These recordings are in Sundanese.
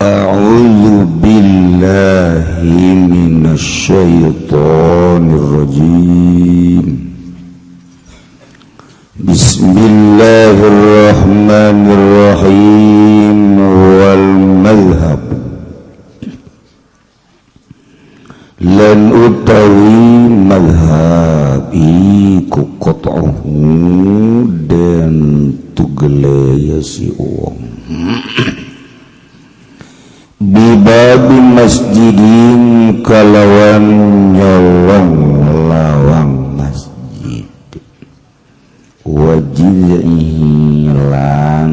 A'udzu billahi minasyaitonir rajim. Bismillahirrahmanirrahim. Wal madhhab lan utawi madhhab iku qat'uhu dan tugele ya si wong bibabi masjidin kalawan nyolong lawang masjid wajid'ihi lan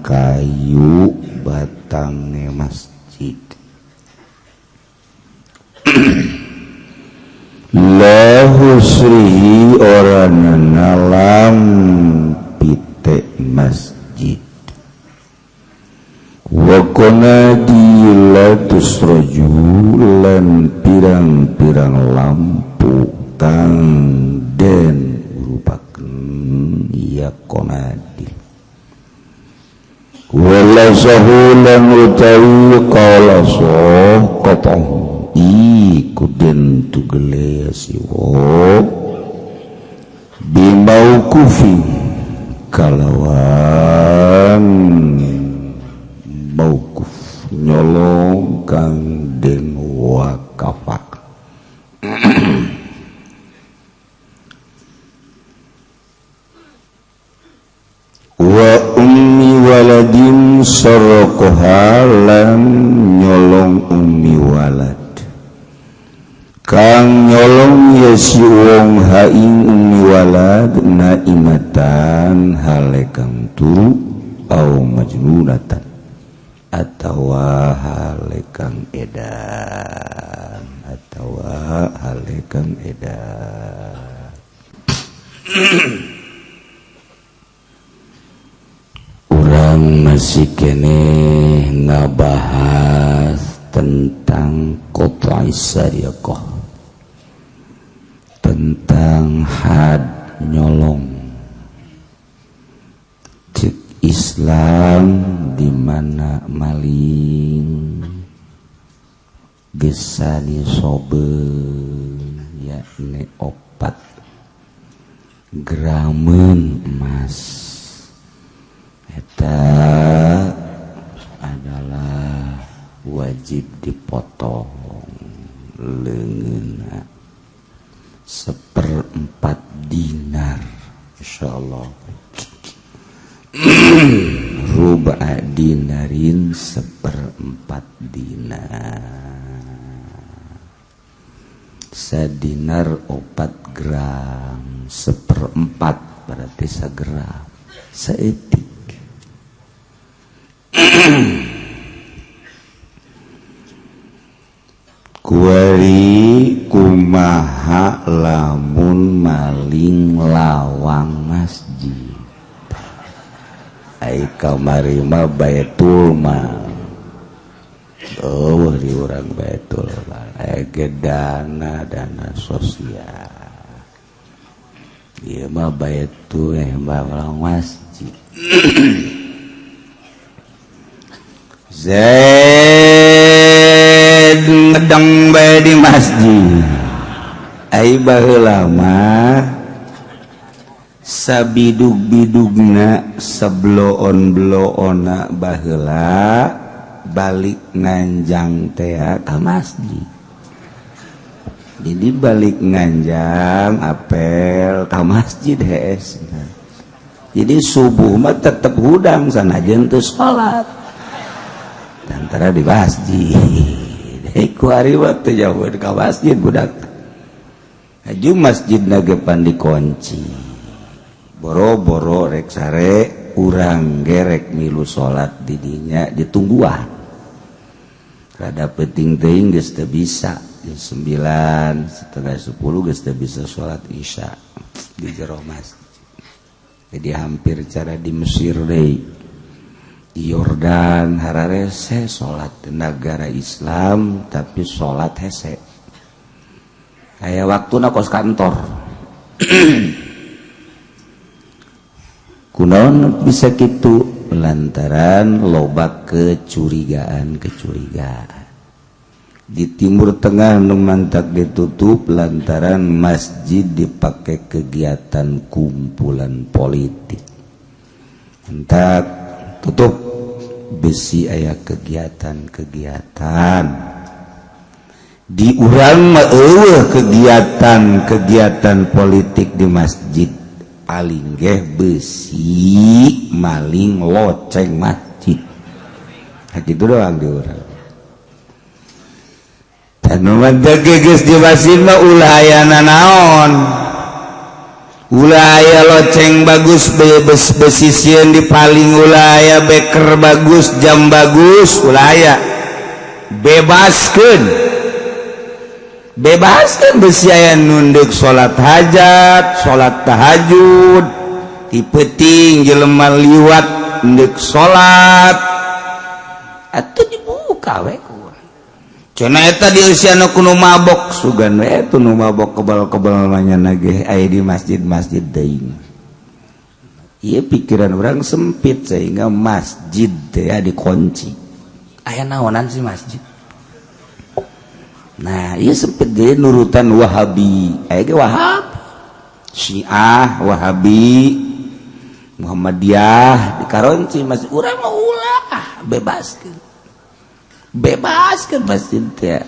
kayu batange masjid la husrihi ora nalam pite masjid wa qanadila tusraju lan pirang-pirang lampu kang den urupaken ya qanadil wala sahulan utawi qala saqatahu iku den tugele siwo bimaukufi kalawan mauquf nyolong kang den wakafak wa ummi waladin saraqaha lan nyolong ummi walad kang nyolong ya si wong ha ing ummi walad naimatan hale kang turu au majnunatan atawa hale kang edan atawa hale kang edan. Urang masih keneh ngabahas tentang qat'i sariqah, tentang had nyolong. Cek Islam di mana maling gesani sobe yakni 4 gramen emas eta adalah wajib dipotong leungeunna 1/4 dinar insyaallah. Ruba dinarin 1/4 dinar, sadinar 4 gram, 1/4 berarti segram seetik. Kuari kumaha lamun maling lawang masjid ai kamari mah baitul mal. Oh di urang baitul mal aya ge dana sosial ieu mah baitul mah lawang masjid. Zaid ngedeng bae di masjid ai baheula mah sabidug-bidugna sebloon-bloona baheula balik nganjang tea ka masjid. Jadi balik nganjang apel ka masjid hees. Jadi subuh mah tetep hudang sanajan teu salat. Antara di masjid. Ku ari mah teu jauh ka masjid budak. Haju masjid na ge pan dikunci. Boro-boro rek sare urang gerek milu salat di dinya ditungguan. Rada penting teuing geus teu bisa. Jam 9, 9:30 geus teu bisa salat Isya di jero masjid. Jadi hampir cara di Mesir deui. Di Yordan hararese salat negara Islam tapi salat hese. Aya waktuna kos kantor. Kunaon bisa kitu? Ditutup lantaran loba kecurigaan-kecurigaan. Di Timur Tengah nu mantak ditutup lantaran masjid dipakai kegiatan kumpulan politik. Entak tutup besi aya kegiatan-kegiatan. Di urang mah eueuh kegiatan-kegiatan politik di masjid, paling geh besi maling loceng masjid. Nah, gitu doang di urang. Geus di masjid mah ulah aya nanaon, ulah aya loceng bagus, bebes besi sieun dipaling, ulah aya beker bagus, jam bagus, ulah aya, bebaskeun, bebaskeun. Besi aya nu ndeuk salat hajat, salat tahajud ti peuting, jelema liwat ndeuk salat atuh dibuka we. Cenah eta dieusian ku nu mabok, sugan we eta nu mabok kebal-kebal manya ge aya di masjid-masjid deui. Ieu pikiran orang sempit sehingga masjid teh ya dikunci. Aya naonan sih masjid? Nah, ieu sempit ge nurutan Wahabi. Aya ge Wahab, Syiah, Wahabi, Muhammadiyah dikaronci masjid. Urang mah ulah, bebaskeun. Bebas ke masjid teh.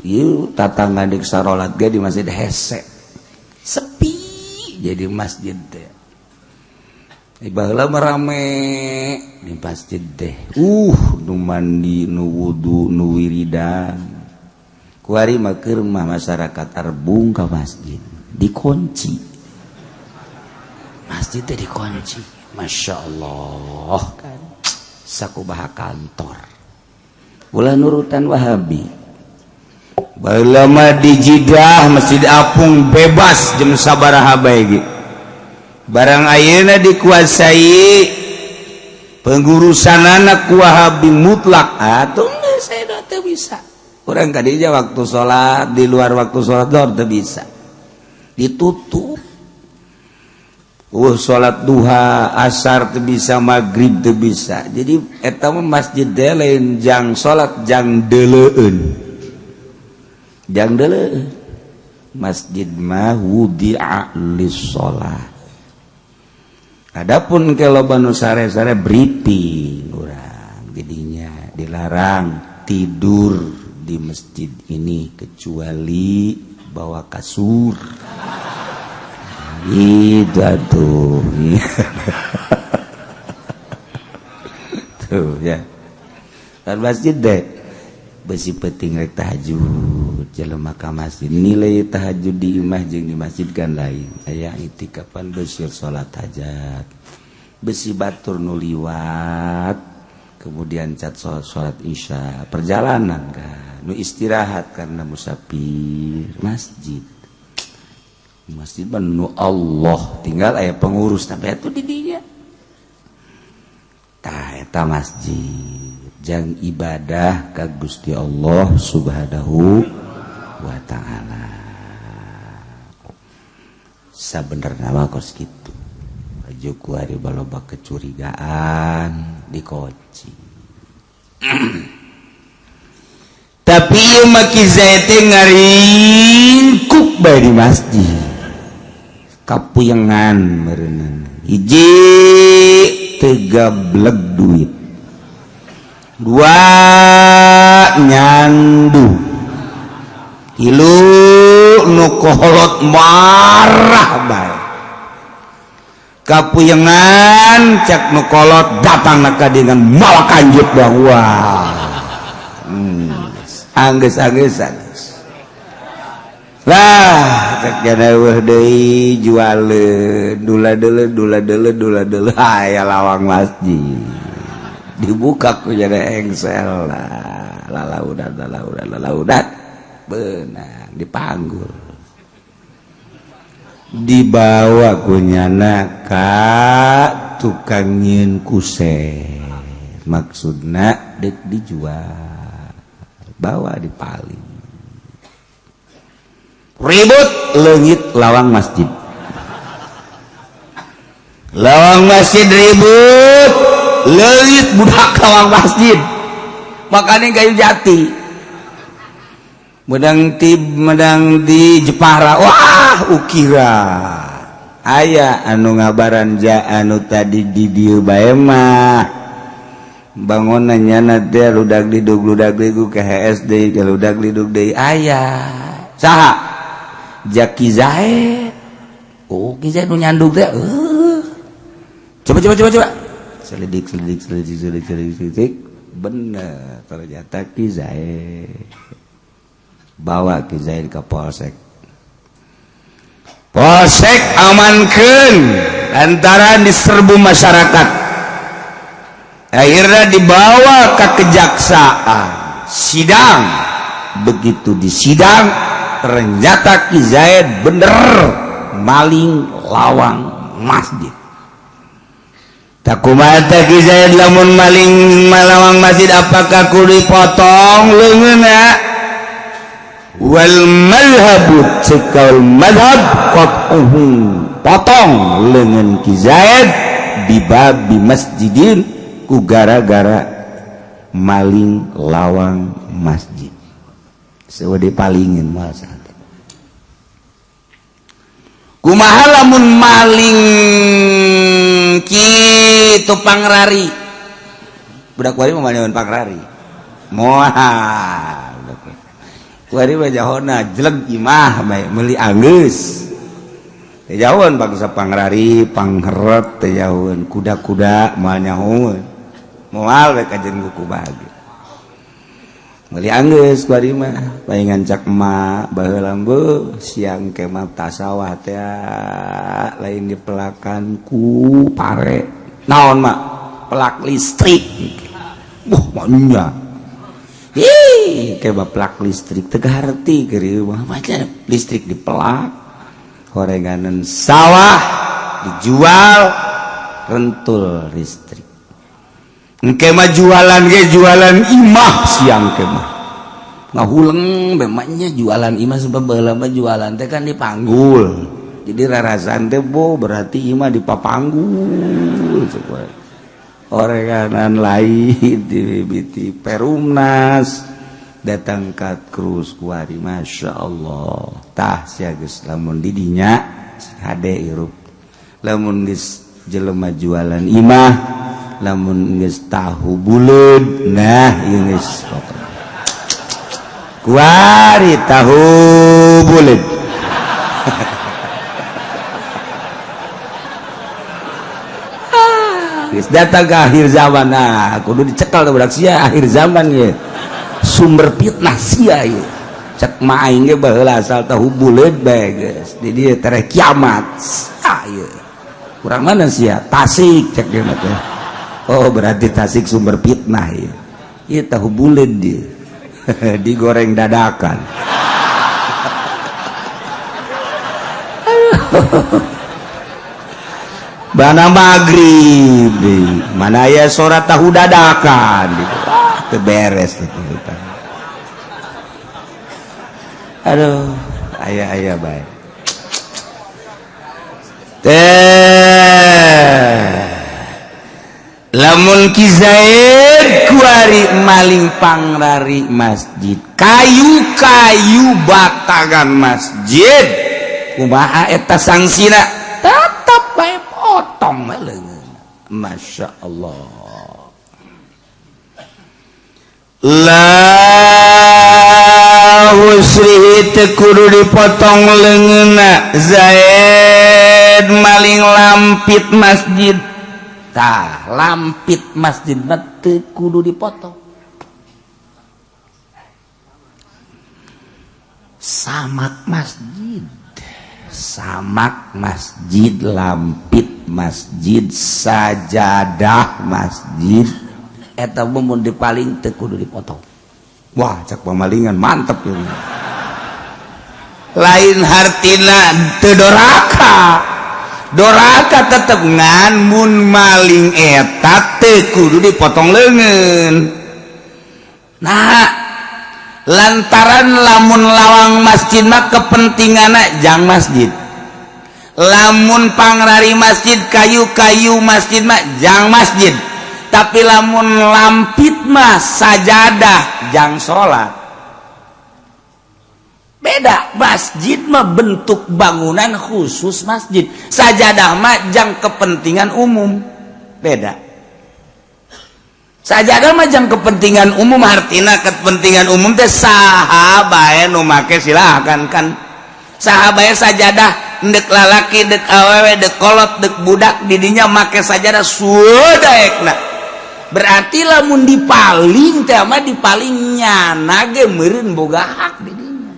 Ieu tatangga deuk sarolat ge di masjid hese, sepi jadi masjid teh. Baheula mah rame di masjid teh, nu mandi, nu wudu, nu wiridan. Kuari mah keur mah masyarakat arbung ka masjid, dikunci masjid teh, dikunci. Masya Allah kan sakumaha kantor. Ulah nurutan Wahabi. Baheula mah di Jidah, Masjid Apung bebas jam sabaraha bae ge. Barang ayeuna dikuasai pengurusan anak Wahabi mutlak atuh saya teu bisa. Urang kadinya waktu sholat, di luar waktu sholat dor teu bisa, ditutup. Salat duha, asar teu bisa, maghrib teu bisa. Jadi eta mah masjid teh lain jang salat, jang deuleueun, jang deuleueun. Masjid mah wudi'a lis-shalah. Adapun kalau banu sare-sare briefing urang jadinya dilarang tidur di masjid ini kecuali bawa kasur gitu atuh. Tuh ya kan masjid deh besi penting rek tahajud jelema ka masjid. Nilai tahajud di imah jeung di masjid kan lain. Aya itikapan besi salat hajat, besi batur nu liwat kemudian cat salat, salat isya perjalanan kan nu istirahat karena musafir. Masjid, masjid nu Allah, tinggal aya pengurus tapi itu di dinya. Tah eta masjid jang ibadah ka Gusti Allah Subhanahu wa taala. Sabenerna mah kos kitu. Aju kuari baloba kecurigaan dikunci. Tapi ieu mah Ki Zaid teh ngaringkuk bae di masjid. Kapuyengan meureunana. Hiji teu gableg duit, dua nyandu, tilu nu koholot marah bae. Kapuyengan cek nu kolot datang ka dengan malah kanjut bahwa anggeus-anggeus lah cek jana eueuh deui jualeun dula deuleu dula deuleu dula deuleu aya lawang masjid dibuka ku jana engsel lah lalaudan lalaudan lalaudan beunang dipanggul dibawa ku nyana ka tukang nyieun kusen, maksudna deuk dijual, bawa dipaling. Ribut leungit lawang masjid, lawang masjid ribut. Leuit budak lawang masjid. Makane kayu jati. Medang ti medang di Jepara. Wah, ukiran. Aya anu ngabaran ja anu tadi di dieu bae mah. Bangunan nyana teh ludag lidug ke HSD, ke ludag lidug deui aya. Saha? Jaki Zaid. Oh, Ki Zaid nu nyandug teh. Coba. Selidik. Bener, ternyata Ki Zaid. Bawa Ki Zaid ke polsek. Polsek amankeun lantaran diserbu masyarakat. Akhirnya dibawa ke kejaksaan. Sidang. Begitu disidang, ternyata Ki Zaid bener maling lawang masjid. Takumaha teh Ki Zaid lamun maling lawang masjid apakah kudu dipotong leungeunna? Wal madhhabu cekal madhab qat'uhu, potong leungeun Ki Zaid di babi masjidin ku gara-gara maling lawang masjid. Sewa dipalingin masa. Kumaha lamun maling kitu pangrari. Budak wari mah malingan pangrari. Moal. Kuari mah jahona jeleg imah bae meuli anggeus. Teu jauheun bangsa pangrari, pangheret teu jauheun, kuda-kuda moal nyahoeun. Moal we kajen kuku bage. Meuli anggeus kuari mah, paingan cak emak baheula beuh siang ke mah tasawah teh lain dipelakan ku pare. Naon mak? Pelak listrik. Wah, maunya. Ih, kayak pelak listrik teu harti keur mah macam listrik dipelak. Horenganan sawah dijual rentul listrik. Engke mah jualan ge jualan imah siang ke mah. Ngahuleng memangnya jualan imah sebab baheula mah jualan teh kan dipanggul. Jadi rarasan teh bo berarti imah dipapanggul supaya oreganan lain di biti Perumnas datang ka krus kuari Masya Allah tah sia geus lamun di dinya hade hirup lamun geus jelema jualan imah lamun geus tahu buleud nah ieu geus kuari tahu buleud. Datang ke akhir zaman, nah kudu dicekal tuh budak sia akhir zaman ye sumber fitnah sia ye cek ma aing ge baheula asal tahu buleud bae geus di dieu tereh kiamat sia ye kurang mana sia Tasik cek dia mah teh. Oh berarti Tasik sumber fitnah ye ieu tahu buleud dia digoreng dadakan. Bana maghrib di mana ya surat tahu dadakan gitu. Ah, teu beres gitu. Aduh, aya-aya bae. Teh lamun Ki Zaid kuari maling pangrari masjid, kayu-kayu batangan masjid, kumaha eta sangsina? Tetap bae potong leungeun. Masya Allah. La husrihi teu kudu dipotong leungeunna Zaid maling lampit masjid. Tah, lampit masjid mah teu kudu dipotong. Samak masjid, samak masjid, lampit masjid, sajadah masjid eta mun dipaling teu kudu dipotong. Wah, cak pamalingan mantep ieu. Lain hartina teu doraka. Doraka tetep ngan mun maling eta teu kudu dipotong leungeun. Nah, lantaran lamun lawang masjid mah kepentinganna jang masjid. Lamun pangrari masjid, kayu-kayu masjid mah jang masjid. Tapi lamun lampit mah sajadah jang salat, beda. Masjid mah bentuk bangunan khusus masjid, sajadah mah jang kepentingan umum, beda. Sajadah mah jang kepentingan umum, artina kepentingan umum teh saha bae nu make silahkan kan, saha bae sajadah, dek lalaki, dek awewe, dek kolot, dek budak, didinya make sajadah sudah ekna. Berarti lamun dipaling teh mah dipaling nyana ge meureun boga hak didinya,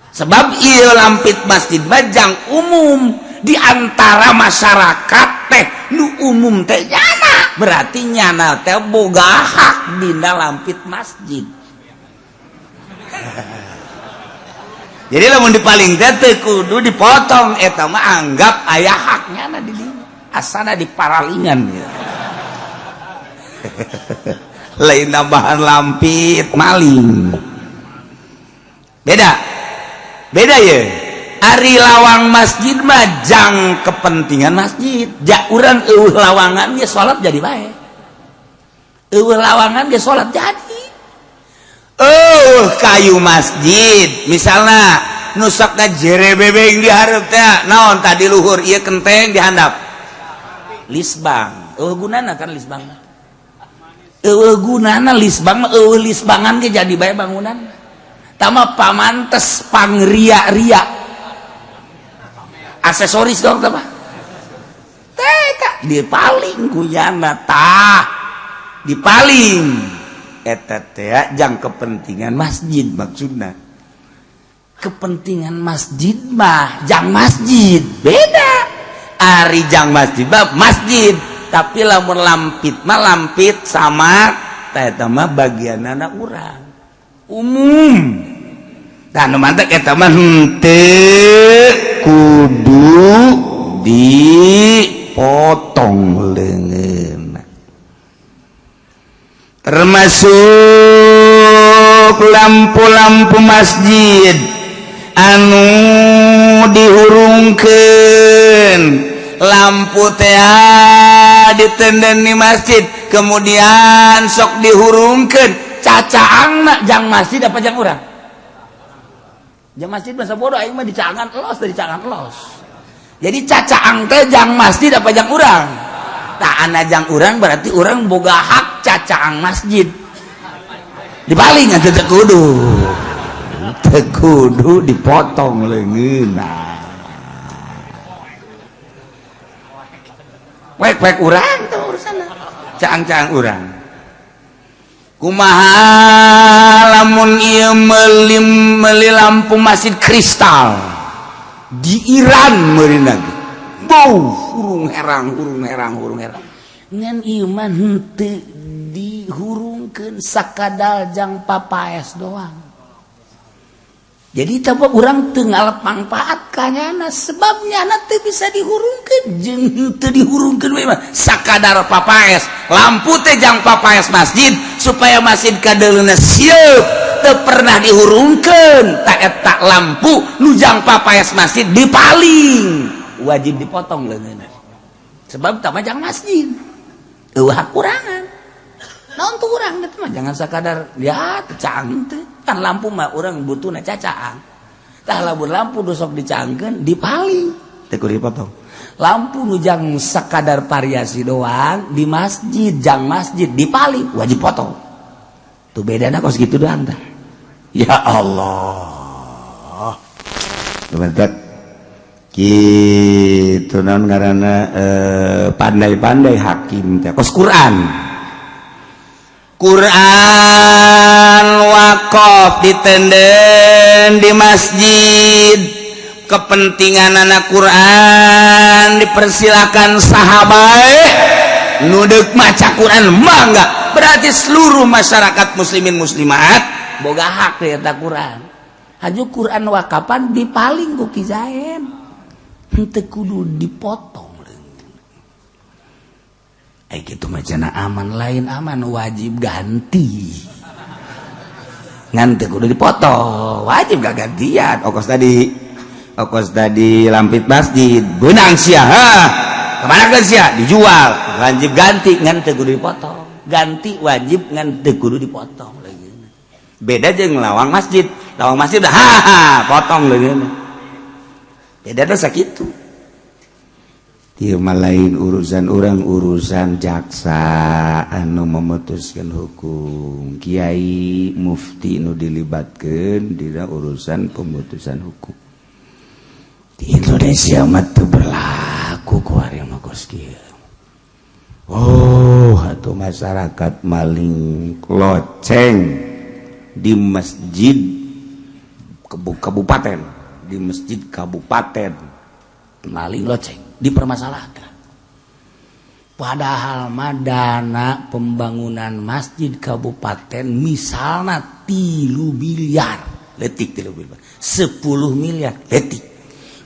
sebab ieu lampit masjid mah jang umum di antara masyarakat teh. Nu umum teh nyana, berarti nyana teh boga hak dina lampit masjid. Jadi lamun dipaling teh teu kudu dipotong, eta mah anggap aya hak nyana di dinya, asana di paralingan ya. Lain nambahan lampit maling, beda beda ya. Ari lawang masjid mah jang kepentingan masjid, jak urang euweuh lawangan ge salat jadi bae, euweuh lawangan ge salat jadi. Oh, kayu masjid misalnya nusakna jere bebeng di hareup teh naon tadi luhur ieu kenteng di handap lisbang, euweuh gunana kan lisbang, euweuh gunana lisbang mah, euweuh lisbangan ge jadi bae bangunan tama pamantes pangria-ria aksesoris dong tama teh dipaling kunyana tah dipaling eta teh jang kepentingan masjid. Maksudna kepentingan masjid mah jang masjid, beda. Ari jang masjid mah masjid, tapi lamun lampit mah lampit sama eta mah bagianana urang umum. Tah, nu mantak eta mah henteu kudu dipotong leungeun. Termasuk lampu-lampu masjid anu dihurungkeun, lampu teh ditenden di masjid kemudian sok dihurungkeun, cacaangna jang masjid apa jang urang? Jang masjid. Masa bodoh, aing mah dicaangan los dari caangan los. Jadi cacaang teh jang masjid apa jang urang? Tak ana jang urang, berarti urang boga hak cacaang masjid dipaling atuh teu kudu dipotong leungeunna. Wek-wek urang tuh urusan caang-caang urang. Kumaha lamun ieu meuli meuli lampu masjid kristal di Iran meurina, bau hurung herang, hurung herang, hurung herang, ngan ieu mah henteu dihurungkeun, sakadal jang papaes doang. Jadi tanpa urang teu ngalep manfaat kanyana, sebab nyana teu bisa dihurungkeun jeung teu dihurungkeun we mah sakadar papaes. Lampu teh jang papaes masjid supaya masjid kadeuleuna sieup, teu pernah dihurungkeun. Tak eta lampu nu jang papaes masjid dipaling, wajib dipotong leungeunna, sebab tah mah jang masjid, euweuh hak kurangan naon tuh urang. Eta mah jangan sakadar ya caang teh kan, lampu mah urang butuhna cacaang. Tah, lamun lampu nu sok dicaangkeun dipaling teu kudu dipotong. Lampu nu jang sakadar variasi doang di masjid, jang masjid, dipaling wajib potong. Tuh, bedana kos gitu doang tah. Ya Allah. Bentar. Gitu naon ngaranna, pandai-pandai hakim teh kos Quran. Quran wakaf ditenden di masjid, kepentingan anak Quran dipersilakan saha bae nu deuk maca Quran mangga, berarti seluruh masyarakat muslimin muslimat boga hak eta Quran. Haju Quran wakapan dipaling ku Ki Zain, henteu kudu dipotong. Eh, gitu mah aman, lain aman, wajib ganti. Ngan teu kudu dipotong, wajib gak gantian. Okos tadi, okos tadi lampit masjid benang sia, ha. Kemana kan sia? Dijual. Wajib ganti ngan teu kudu dipotong. Ganti wajib ngan teu kudu dipotong lagi. Beda jeung lawang masjid. Lawang masjid dah ha, potong lagi. Beda dah sakitu. Ieu mah lain urusan orang, urusan jaksa anu memutuskan hukum, kiai mufti nu dilibatkan dina urusan pemutusan hukum. Di Indonesia mah teu berlaku kuari mah kos kieu. Oh, atau masyarakat maling loceng di masjid kabupaten, di masjid kabupaten maling loceng dipermasalahkan. Padahal mah dana pembangunan masjid kabupaten misalnya 3 miliar letik, 3 miliar, 10 miliar letik,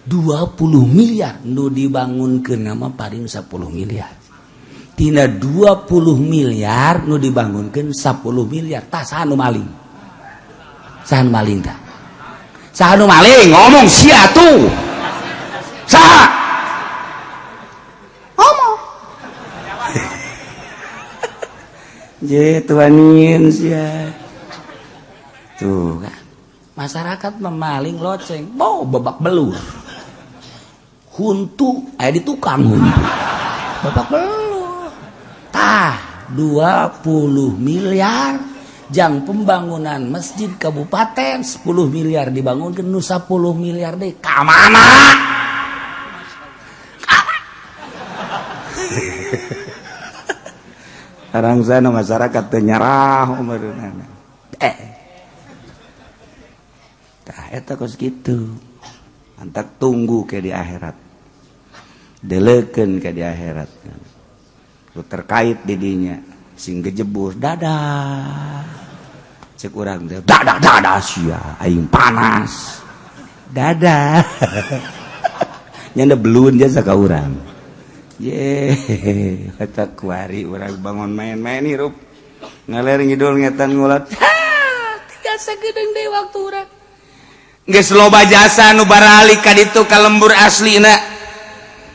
20 miliar, nu dibangunkeun nama paling 10 miliar. Tina 20 miliar nu dibangunkan 10 miliar. Tah, saha nu maling? Saha nu maling? Tah, saha nu maling? Ngomong sia tuh, saha? Ngomong je tuanin sia tuh kan. Masyarakat memaling loceng mau babak belur, huntu aya di tukang huntu babak belur. Tah, 20 miliar jang pembangunan masjid kabupaten, 10 miliar dibangunkan, nu 10 miliar deh ka mana? Kamana? Sekarang sana masyarakat teu nyarah umurna. Tah, eta kos kitu. Antak tunggu ke di akhirat. Delekeun ke di akhirat. Lu terkait didinya sing gejebur dadah. Cek urang teh dadah dadah sia aing panas. Dadah. Nyanda belun jasa ka urang. Ye, kata kuari urang bangun main-main hirup. Ngaler ngidul ngetan ngulot. Tinggal sagedeung deui waktu urang. Geus loba jasa nu baralik ka ditu ka lembur aslina.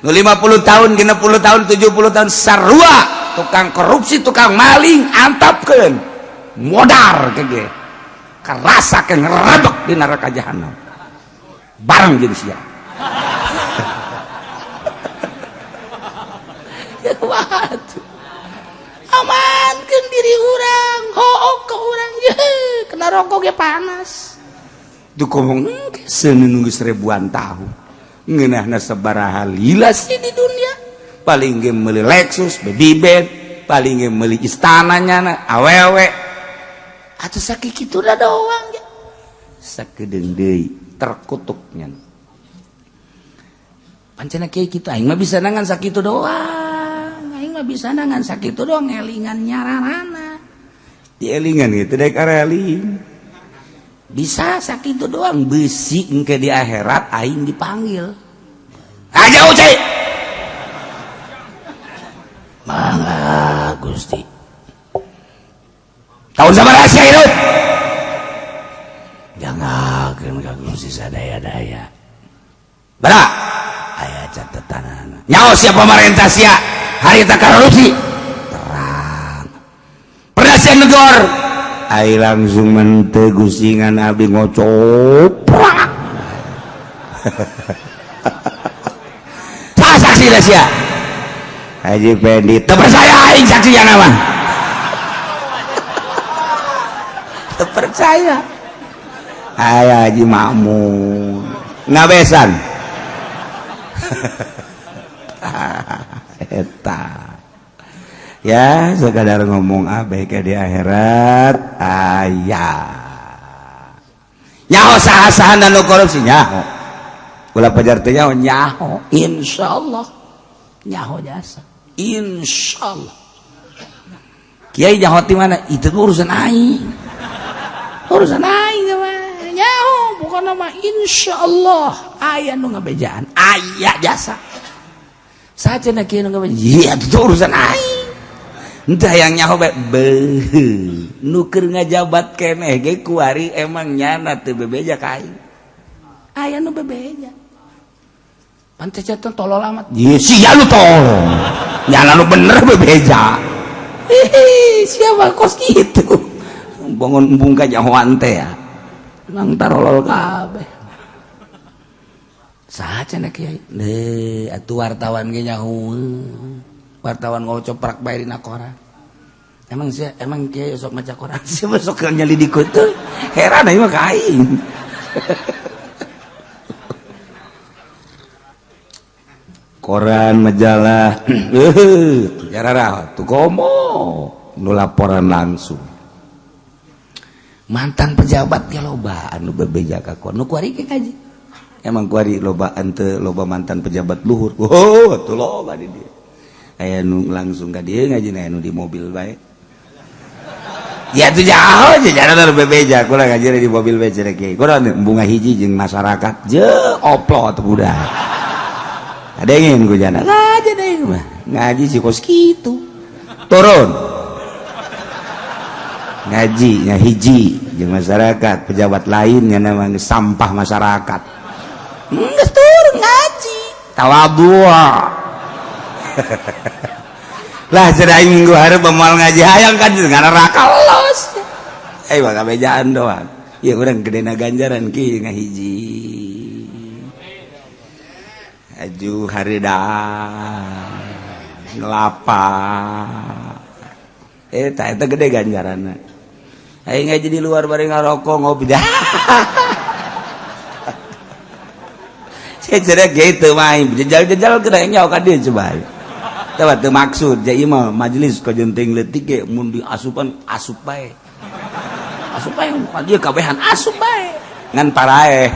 Nu 50 tahun, 60 tahun, 70 tahun sarua tukang korupsi, tukang maling antapkeun. Modar kege. Karasa ke ngerebek di neraka jahanam. Bareng jeung sia. Waduh. Amankeun diri urang, hook ke urang, ye, kena rokok ge panas. Duh ngomong seuneu nunggu seribuan tahun. Ngeunahna sabaraha lila sih di dunia. Paling ge meuli Lexus, baby bed, paling ge meuli istana nyana, awewe. Atuh sakitu da doang ge. Sakedeung deui terkutuk nya. Pancena kieu kitu aing mah bisa nangan sakitu doang. Bisa nangan sakitu doang elingan nyararana. Dielingan gitu dek areling. Bisa sakitu doang besi engke di akhirat aing dipanggil. Aja ucai. Mangga Gusti. Tahun sabaraha sia hirup? Jangan ka Gusti sadaya-daya. Bara aya catetanana. Nyaho sia pemerintah sia harita korupsi terang. Pernah sia negor ai langsung mente gusingan abdi ngocoprak. Saha saksi dah sia? Haji Pendi teu percaya aing saksi yang apa? Teu percaya. Aya Haji Makmun ngabesan. Eta ya sekadar ngomong ABK di akhirat aya nyaho saha-saha nu korupsi nyaho ulah pajar teh nyaho nyaho insyaallah nyaho jasa insyaallah. Kiai nyaho ti mana itu urusan aing, urusan aing mah nyaho bukan nama insyaallah aya nu ngabejaan aya jasa saja nak kieu nu ngabejaan iya itu urusan aing. Entah yang nyaho bae beuh nu keur ngajabat keneh ge kuari emang nyana teu bebeja ka aing aya nu bebeja. Pantes teh tolol amat. Ye sia lu tolol. Nyala lu bener bebeja. Hihi, siapa kos kitu. Bangun embung ka nyahoan teh ya. Nang tarolol kabeh. Saha cenah kiai? Deh, atuh wartawan ge nyaho. Wartawan ngocoprak bae dina koran. Emang sih, emang kiai sok maca koran sih, sok nyelidik teh. Heran aing mah ka aing. Koran majalah jararah tuh komo nu laporan langsung. Mantan pejabat ge loba anu bebeja ka koran nu kuari ge ngaji. Emang kuari loba ante loba mantan pejabat luhur. Oh, atuh loba di dieu. Aya nu langsung ka dieu ngaji, aya nu di mobil bae. Ya tuh jauh aja jalan bebeja kula ngaji di mobil bae cenah kiai. Kula bunga hiji jeung masyarakat je oplo atuh budak. Adengin ku jana. Ngaji deui mah. Ngaji si kos kitu. Turun. Ngaji nya hiji jeung masyarakat, pejabat lain nya namanya sampah masyarakat. Geus turun ngaji. Tawadhu. Lah cenah aing minggu hareup moal ngaji hayang kan ngaraka los. Eh bakal bejaan doang. Ya urang gedena ganjaran ki ngahiji. Aju hareudang ngelapa. Eta eta gede ganjaranna. Aing ngaji di luar bari ngarokok ngopi dah. Saya cenah gitu mah jejal-jejal geura nyaho ka dieu coba. Tah teu maksud ja ieu mah majelis kajenting leutik ge mun diasupan asup bae. Asup bae ka dieu kabehan asup bae. Ngan paraeh.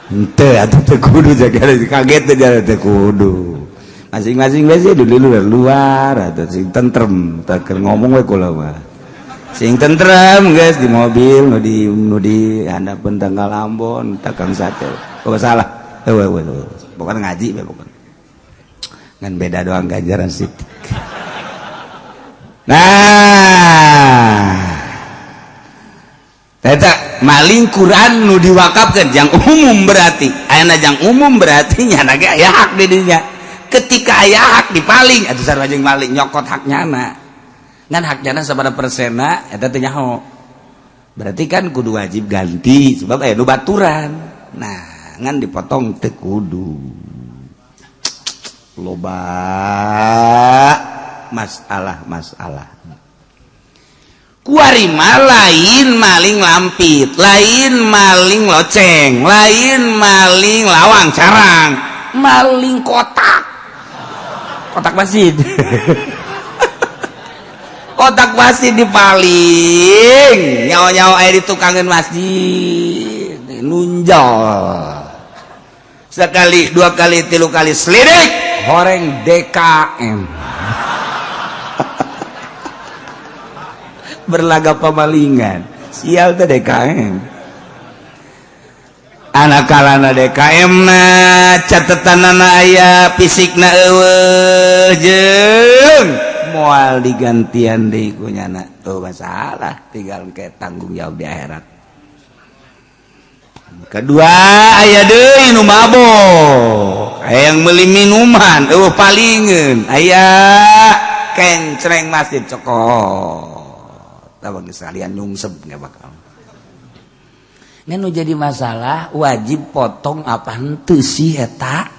Henteu atuh teu kudu jaga kaget teh jaga teu kudu. Masing-masing bae sih di luar atuh sing tentrem teu keur ngomong we kula mah. Sing tentrem geus di mobil nu di handapeun tanggal Ambon takang sate. Oh salah. Heueuh heueuh. Pokona ngaji we pokona. Ngan beda doang ganjaran sithik. Nah, eta maling Quran nu diwakafkeun jang umum berarti. Ayeuna jang umum berarti nyana ge aya hak di dinya. Ketika aya hak dipaling atuh sarua jeung maling nyokot hak nyana. Ngan hak nyana sabaraha persenna eta teh nyaho. Berarti kan kudu wajib ganti sebab aya nu baturan. Nah, ngan dipotong teu kudu. Loba masalah-masalah. Kuari mah lain maling lampit, lain maling loceng, lain maling lawang carang, maling kotak. Kotak masjid. Kotak masjid dipaling, nyawa-nyawa aya di tukangan masjid, nunjol. Sekali, dua kali, tilu kali selidik, horeng DKM. Berlaga pemalingan, sial teh DKM. Anak kalana DKM na catetanana aya fisikna eueuh jeung moal digantian deui ku nyana. Tuh masalah tinggal ke tanggung jawab di akhirat. Kedua aya deui nu mabok, aya yang meuli minuman eueuh palingeun, aya kencreng masjid cokot. Tah sekalian nyungsep nggak bakal. Ngan nu jadi masalah wajib potong apa henteu sih eta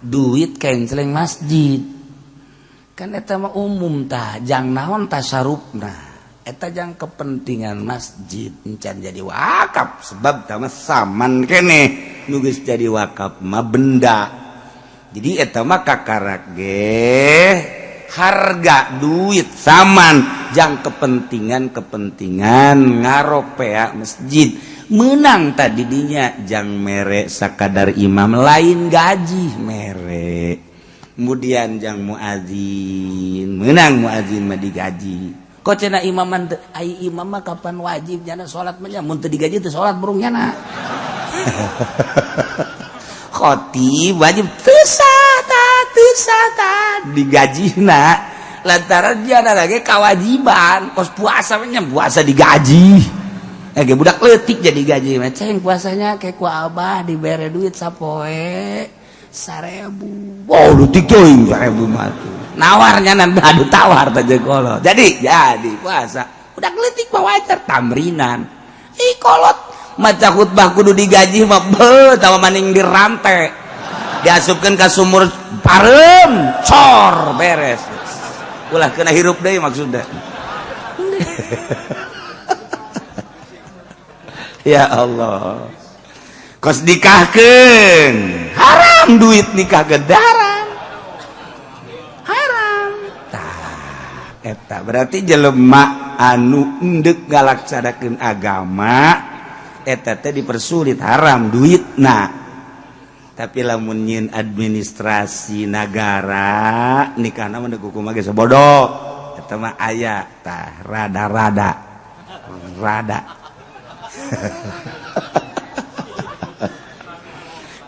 duit kencleng masjid. Kan eta mah umum tah, jang naon tasarufna. Eta jang kepentingan masjid encan jadi wakaf sebab tah mah saman keneh nu geus jadi wakaf mah benda. Jadi eta mah kakarak ge harga duit saman jang kepentingan-kepentingan ngaropea masjid menang tadi dinya jang mere sakadar imam lain gaji mere kemudian jang muazin menang muazin mah digaji kok cenah imaman teu ai imam mah kapan wajib jana salat mah mun teu digaji teu salat burung nyana khotib wajib teu sah digajina lantaran dia ada lagi kewajiban kos puasa nya puasa digaji Ge budak leutik jadi gaji mah ceng puasanya kayak ku abah dibere duit sapoe 1000. Wow, leutik teuing 1000 mah tuh. Nawarnya nan adu tawar teh jeung kolot. Jadi puasa. Budak leutik mah wajar tamrinan. Ih kolot maca khutbah kudu digaji mah beuh tawa maning dirante. Diasupkeun ka sumur pareum, cor beres. Ulah kena hirup deui maksudna. Ya Allah. Kos nikahkeun, haram duit nikah ke haram. Haram. Tah, eta berarti jelema anu endek ngalaksanakeun agama eta teh dipersulit haram duitna. Tapi lamun nyieun administrasi nagara nikahna mah hukum ge bodoh. Eta mah aya tah rada-rada. Rada.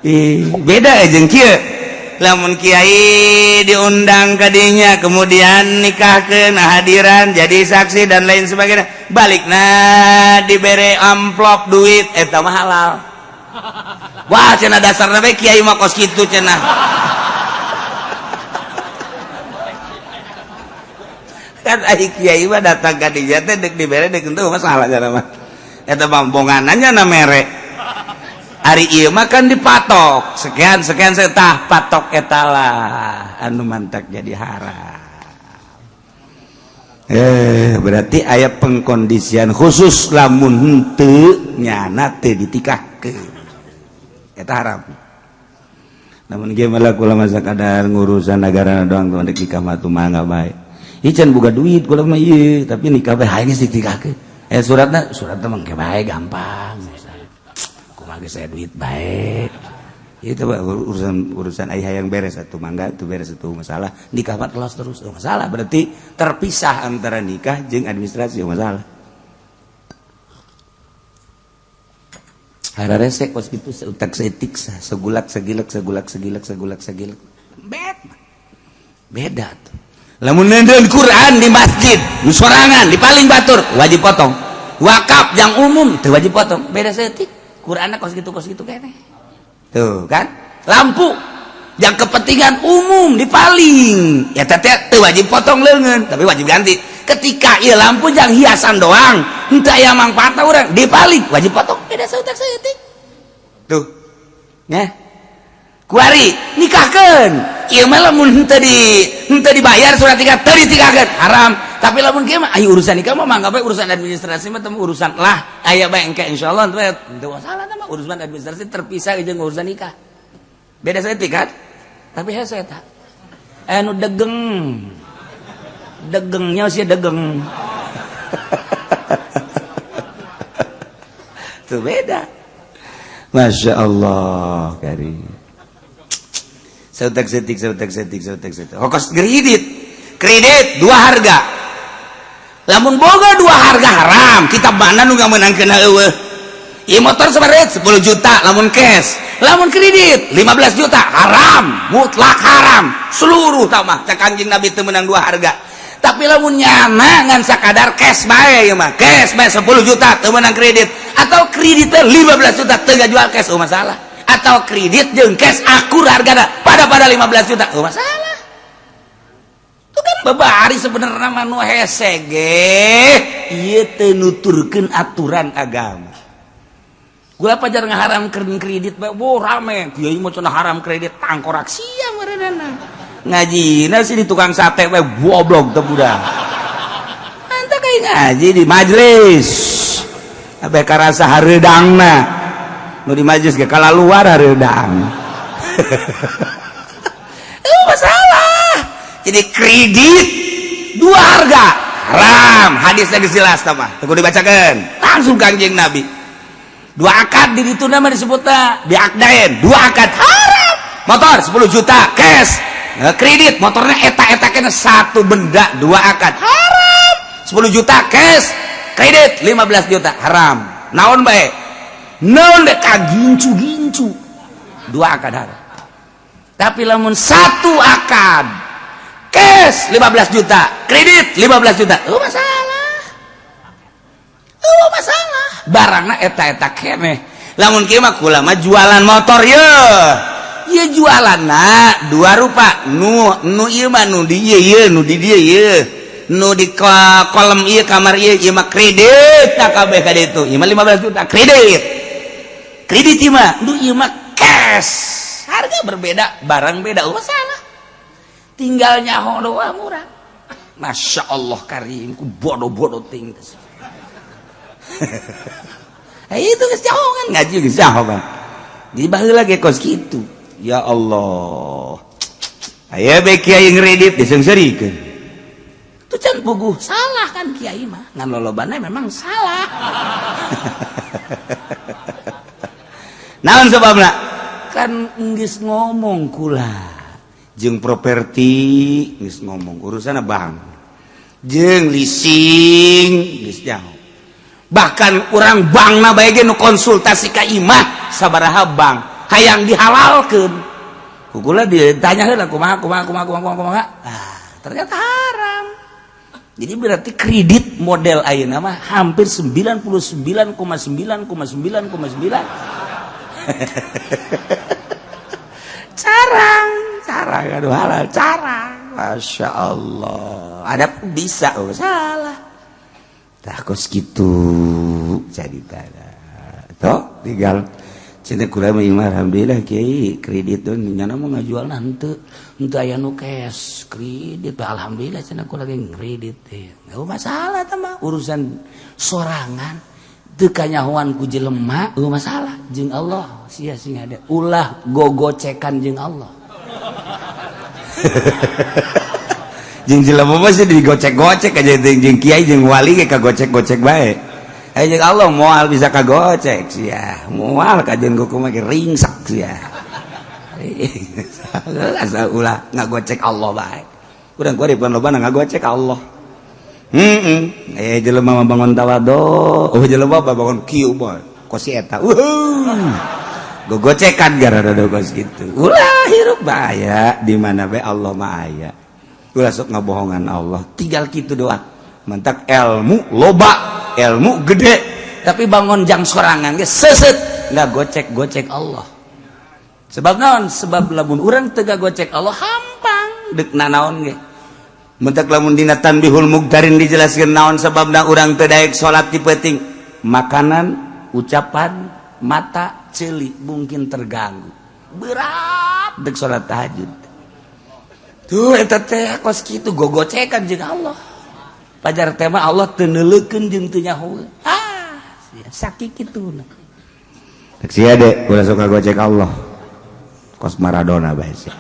Ih, beda jeung kieu. Lamun kiai diundang ka dinya kemudian nikahkeun hadiran jadi saksi dan lain sebagainya, balikna dibere amplop duit eta mah halal. Wah cenah dasarna bae kiai mah kos kitu cenah. Kan ai kiai mah datang ka dinya teh deuk dibere deuk henteu masalah cenah mah. Eta mah bonganannya na mere. Ari ieu mah kan dipatok sekian sekian setah patok eta lah anu mantak jadi haram. Berarti aya pengkondisian khusus lamun henteu nyana teu ditikahkeun eta haram. Namun kieu mah kula mah sakadar ngurusan nagara doang tuh dek nikah mah mangga bae. Ieu can boga duit kula mah ieu tapi nikah bae hayang geus ditikahkeun. Suratna suratna mah engke bae gampang. Kumaha geus aya duit bae. Itu urusan urusan ayah yang beres atau mangga itu beres itu masalah. Nikah mah terus terus masalah berarti terpisah antara nikah jeung administrasi masalah. Hara resek kos kitu seutak seutik segulak segilek segulak segilek segulak segilek. Bet. Beda tuh. Lamun nenden Quran di masjid, nu sorangan di paling batur wajib potong. Wakaf yang umum teu wajib potong. Beda seutik. Quranna kos kitu keneh. Tuh kan? Lampu yang kepentingan umum di paling ya teh teu wajib potong leungeun, tapi wajib ganti. Ketika ieu lampu yang hiasan doang, henteu aya mangfaatna urang di paling wajib potong. Beda seutik seutik. Tuh. Nya. Kuari nikahkeun. Ieu mah lamun henteu dibayar surat nikah teu ditikahkeun, haram. Tapi lamun kieu mah aya urusan nikah mah mangga bae urusan administrasi mah teu urusan lah. Aya bae engke insyaallah teu masalah mah urusan administrasi terpisah jeung urusan nikah. Beda saeutik kan? Tapi hese eta. Anu degeng. Degengnya sih degeng. Tuh beda. Masya Allah karim. Sautak setik sautak setik sautak setik. Hokos kredit. Kredit dua harga. Lamun boga dua harga haram, kita mana nu ngamenangkeun eueuh. Ieu motor sabaraha 10 juta lamun cash. Lamun kredit 15 juta haram, mutlak haram. Seluruh tah mah cak Kanjeng Nabi teu meunang dua harga. Tapi lamun nyana ngan sakadar cash bae ieu mah. Cash bae 10 juta teu meunang kredit atau kreditnya 15 juta teu ngajual cash oh masalah. Atau kredit jeung cash akur hargana pada 15 juta oh masalah. Itu kan babari sebenarnya mah nu hese ge ieu teu nuturkeun aturan agama. Gua pajar ngaharamkeun kredit bae, wo rame. Kiai mah cenah haram kredit tangkorak sia meureunana. Ngajina sih di tukang sate bae goblok teu budak. Anta kayak ngaji di majelis. Abe karasa hareudangna. Nu di majelis ge kalaluar hareudang. Itu masalah. Jadi kredit dua harga haram, hadisnya geus jelas tah mah. Teu kudu dibacakeun. Langsung Kanjeng Nabi. Dua akad di ditu nama disebutna biakdain, dua akad haram. Motor 10 juta cash. Nah, kredit motornya eta-eta kena satu benda dua akad haram. 10 juta cash, kredit 15 juta haram. Naon bae? Naon bae kagincu-gincu. Dua akad haram. Tapi lamun satu akad cash 15 juta, kredit 15 juta, oh masalah. Oh masalah. Barangna eta-eta keneh. Lamun kieu mah kula mah jualan motor ye. Ieu jualanna dua rupa. Nu nu ieu mah nu di ieu ieu, nu di dieu ieu. Nu di kolom ieu kamar ieu ieu mah kredit tak kabeh ka ditu. Ieu mah 15 juta kredit. Kredit ieu mah, nu ieu mah cash. Harga berbeda, barang beda, oh salah. Tinggal nyaho doang murah. Masya Allah karim, ku bodoh-bodoh ting. Itu geus nyaho kan ngaji geus nyaho kan. Di baheula ge kos kitu. Ya Allah. Aya bae kiai ngredit diseungseurikeun. Tuh can puguh salah kan kiai mah. Ngan lolobana memang salah. Naon sebabna? Kan geus ngomong kula. Jeung properti geus ngomong urusanna bank. Jeung leasing geus nyaho. Bahkan urang bankna bae ge nu konsultasi ka imah sabaraha bank hayang dihalalkeun. Ku kula ditanya heula kumaha kumaha kumaha kumaha kumaha. Ah, ternyata haram. Jadi berarti kredit model ayeuna mah hampir 99,9,9,9. Carang, carang aduh halal, carang. Masya Allah. Ada bisa, oh salah. Tah kos kitu jadi tada. Toh tinggal cenah kula mah alhamdulillah kiai kredit tuh nyana mau ngajual henteu henteu aya nu cash kredit alhamdulillah cenah kula ge kredit teh. Enggak masalah teh mah urusan sorangan teu kanyahoan ku jelema eueuh masalah jeung Allah sia sing ada ulah gogocekan jeung Allah. Jeung jelema mah sih digocek-gocek aja jeung kiai jeung wali ge kagocek-gocek bae. Ayo jeung Allah moal bisa kagocek sia. Moal kajeun kumaha ge ringsak sia. Asal ulah ngagocek Allah bae. Urang kuari pan loba ngagocek Allah. Heeh. Eh jelema mah bangun tawadu, oh jelema mah bangun kieu bae. Kos si eta. Gogocekan gara-gara kos kitu. Ulah hirup bahaya di mana bae Allah mah aya. Ulah sok ngabohongan Allah, tinggal kitu doang. Mantak ilmu loba, ilmu gede, tapi bangun jang sorangan ge seuseut nggak gocek-gocek Allah. Sebab naon? Sebab lamun urang teu gocek Allah hampang deuk nanaon ge. Mentak lamun dina Tanbihul Mugtarin dijelaskeun naon sebabna urang teu daek salat di peuting. Makanan, ucapan, mata, ceuli mungkin terganggu. Berat deuk salat tahajud. Tuh eta teh kos kitu gogocekan jeung Allah. Pajar tema Allah teu neuleukeun jeung teu nyaho. Ah, sakit kitu. Rek sia de ulah sok ngagocek Allah. Kos Maradona bae sia.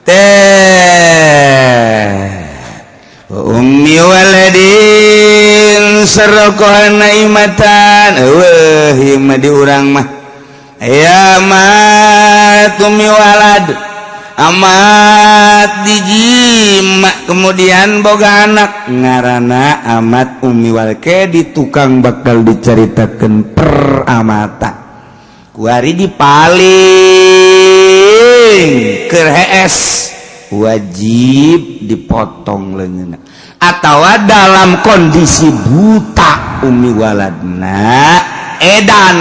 Teh ummi waladin saraqan naimatan eueuh ieu mah di urang mah ya mat ummi walad amat dijima kemudian boga anak ngaranna amat ummi walad ke di tukang bakal dicaritakeun peramata kuari di paling keur hees wajib dipotong leungeunna atawa dalam kondisi buta ummi waladna edan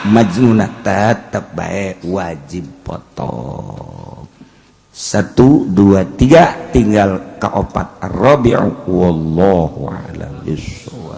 majnuna tetep bae wajib potong. 1 2 3 tinggal kaopat rabi'u wallahu a'lam bissawab.